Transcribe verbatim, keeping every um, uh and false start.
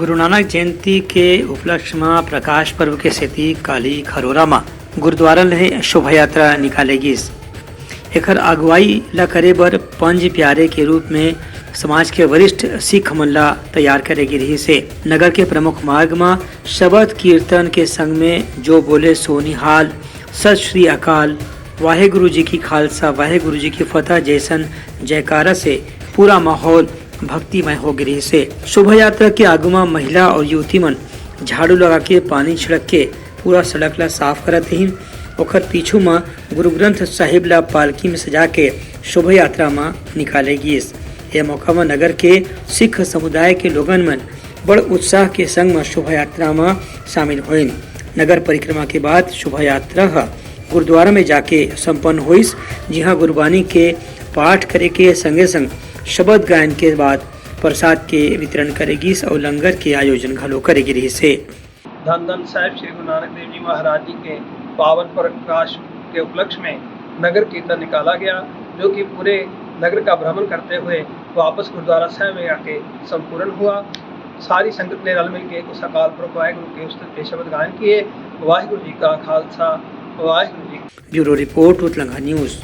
गुरु नानक जयंती के उपलक्ष्य म प्रकाश पर्व के सेती काली खरोरा म गुरुद्वारा ले शोभा यात्रा निकाले गिस। एखर अगुवाई ल करे बर पंज प्यारे के रूप में समाज के वरिष्ठ सिख मन ल तैयार करे गे रिहिस हे। नगर के प्रमुख मार्ग म शबद कीर्तन के संग में जो बोले सो निहाल, सत श्री अकाल, वाहे गुरु जी की खालसा, वाहे गुरु जी की फतह जैसन जयकारा से पूरा माहौल भक्तिमय हो गे रिहिस हे। शोभा यात्रा के आगू म महिला और युवती मन झाड़ू लगा के पानी छिड़क के पूरा सड़क ला साफ करत रहिन। ओखर पीछू म गुरु ग्रंथ साहिब ला पालकी में सजा के शोभा यात्रा म निकाले गिस। ए मौका म नगर के सिख समुदाय के लोगन मन बड़ उत्साह के संग म शोभा यात्रा म शामिल होइन। नगर परिक्रमा के बाद शोभा यात्रा ह गुरुद्वारा में जाके संपन्न होइस, जिहां गुरबानी के पाठ करे के संगे संग शबद गायन के बाद प्रसाद के वितरण करे गिस और लंगर के आयोजन घलो करे गे रिहिस हे। धन धन साहिब श्री गुरु नानक देव जी महाराज जी के पावन प्रकाश के उपलक्ष्य में नगर कीर्तन निकाला गया, जो कि पूरे नगर का भ्रमण करते हुए वापस गुरुद्वारा साहिब में आके संपूर्ण हुआ। सारी संगत ने रल मिल के उस अकाल पुरख वाहिगुरु के उस्तुत के शब्द गायन किए। वाहिगुरु जी का Khalsa, Waheguru ji. Bureau report, Utlangha news.